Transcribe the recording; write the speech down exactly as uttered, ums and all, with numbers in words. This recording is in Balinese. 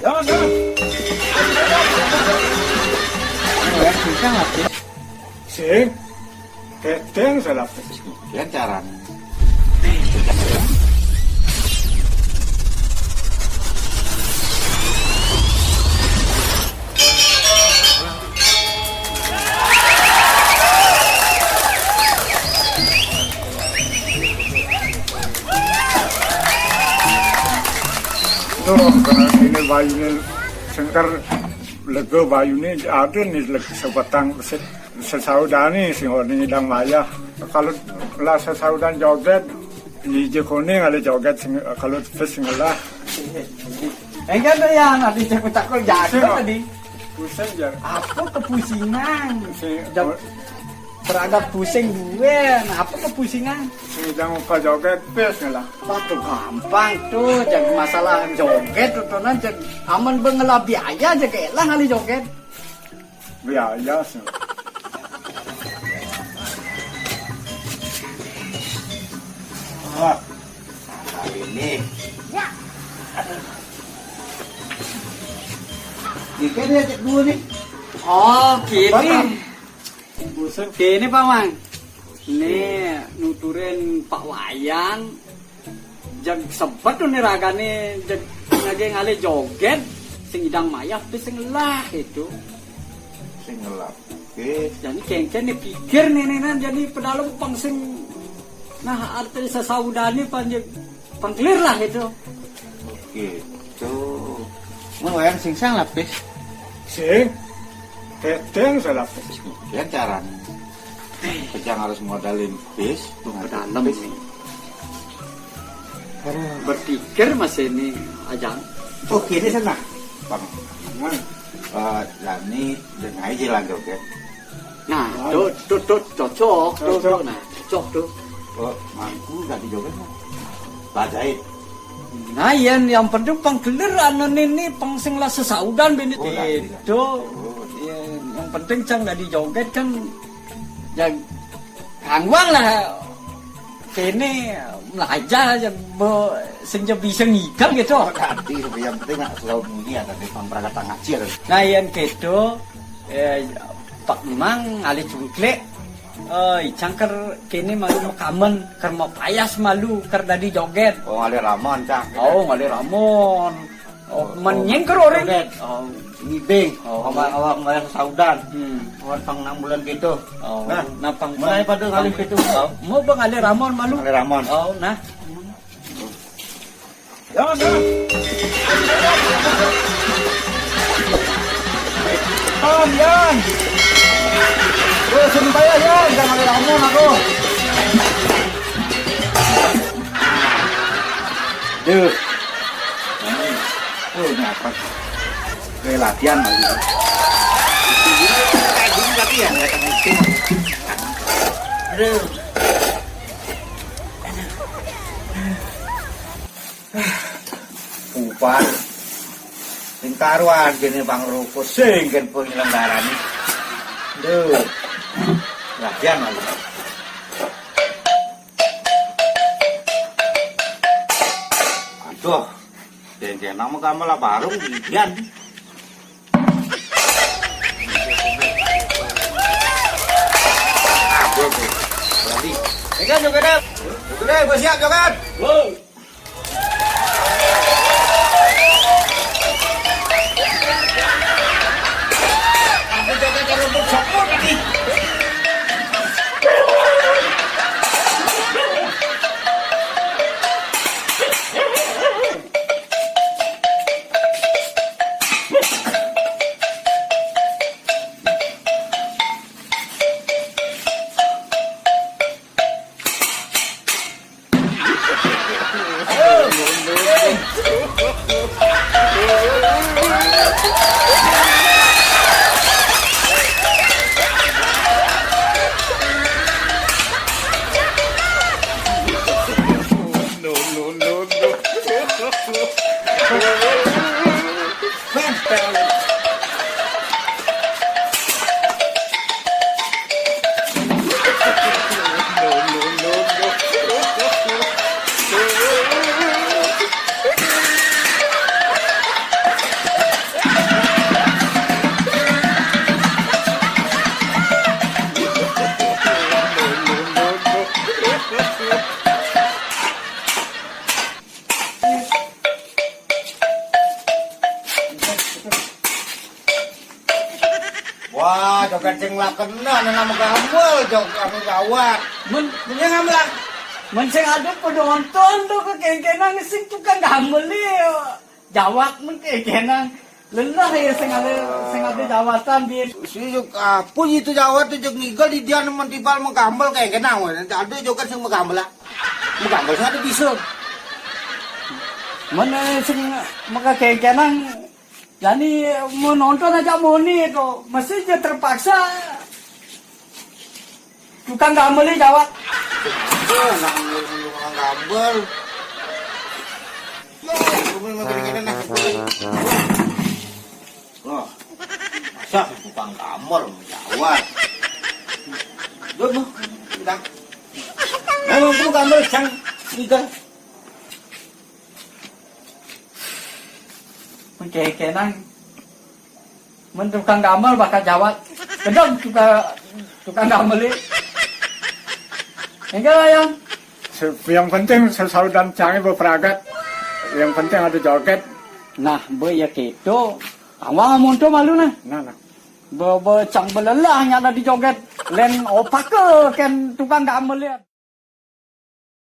Jangan, jangan. Anu ya, sing salah, Pis. Sing. Keteng salah, Pis. Yan caran. Itu karena ini bayune sengker, lega bayune ada nih, leg-, sebatang se-, sesaudane sing ora nyidang wayah. Kalau lah sesaudan joget, nyije kuning ada joget sing, kalau Pis sing ngelah. Enggak ada yang nanti cek takut jago tadi. Pusing, Jar. Apa kepusingan? Sing, jam, oh. Terhadap pusing gue, nah, apa kepusingan? Sing jangan lupa joget, Pis, lah. Wah, tuh gampang tuh, jadi masalah joget, tuh, tuh, nah, jadi aman bengela biaya aja, kayak lah kali joget. Biaya sih. Wah, kali ini. Ya. Ini dia cek dulu nih. Oh, gini. Buset. Kene, Pak Mang. Nih, nuturin Pak Wayan. Jag sebet tuh nih ragane, jag ngage ngalih joget, sing idang mayah, tapi sing lah itu. Sing ngelah. Oke. Jadi kengken nih pikir nih, nih, nah, jadi pedalem pang sing, nah, arti sesaudane panjang. Pengkelir lah itu. Oke, tuh. Mun wayang sing sang lapis. Sing. Keteng salah lapis. Yan caran. Pejang harus modalin bis. Tuh, ke dalam bis. Nih. Aduh. Berpikir masih ini aja. Oke, ini sana. Bang. Nah. Eh, Dani, dengan aja lah joget. Nah, tuh, tuh, tuh, cocok, tuh, cocok. Tuh, nah, cocok tuh. Oh, mangku gak dijoget, Bang? Bajait. Nah, yang, yang penting pang kelir anu nini, pang sing lah sesaudan bini. Oh, lah, iya. Itu. Oh, iya, yang penting cang gak dijoget kan, ya, kangwang lah. Kene belajar aja, bo, sing ja bisa ngidang gitu. Oh, tadi yang penting nak selalu bunyi ya, tadi pang perangkat tangan kecil. Nah, yang gitu, eh, Pak Mang, alih cungklik. Eh, icang ker kene malu makamen, ker mau payas malu, ker dadi joget. Oh, ngalih ramon, Cang. Oh, ngalih ramon. Oh, oh, menyeng ker orang. Joget. Oh, ngibing. Oh. Awak, awak ngalih saudan. Hmm. Awak pang enam bulan gitu. Oh, nah, nah, pang, mulai pang, pada ngalih pang gitu. Oh, mau bang ngalih ramon malu. Ngalih ramon. Oh, nah. Yan, yan. Yan, yan. Terus sumpah ya, yan. Jangan ngelamun aku. Duh. Oh, ini apa? Kayak latihan lagi. Ini latihan, latihan itu. Aduh. Upan. Sing karuan kene Bang Ruko sing ken penyelenggarane. Duh. Latihan lagi. Aduh. Dengke nama kamu lah baru ujian. Berarti. Joget, joget, joget. Joget, gue siap, joget. Ah, joget sing lakena, nang magambel, joget anu jawat. Men, Punya ngambelan. Men sing ada penonton tuh kekéngkénang sing tukang gambel ya. Jawat men kekéngkénang. Lelah ya sing ada, sing ada jawatan, Bin. Si jog apa itu jawat tuh, jog ngigel di dia nemen timpal magambel kekéngkénang, weh. Ada joget sing magambel, ah. Magambel sing ada bisa. Men, eh, sing maka kekéngkénang. Jadi menonton aja moni itu, mesti dia terpaksa tukang gambel ini jawat. Tuh, nang tukang gambel. Loh, gua mau ngeri-ngeri nih. Loh, masa tukang gambel jawat? Duh, duh, udah. Memang tukang gambel sang ngigel. Kekéngkénang. Men tukang gambel bakal jawat. Kedem tukang, tukang gambel ini. Enggak lah, Yang. Se-, yang penting sesaudan cangé bepragat. Yang penting ada joget. Nah, be ya gitu. Awang amun tuh malu nah. Nah, nah. Be, be cang belelah nyada di joget. Lén opak kén tukang gambel ya.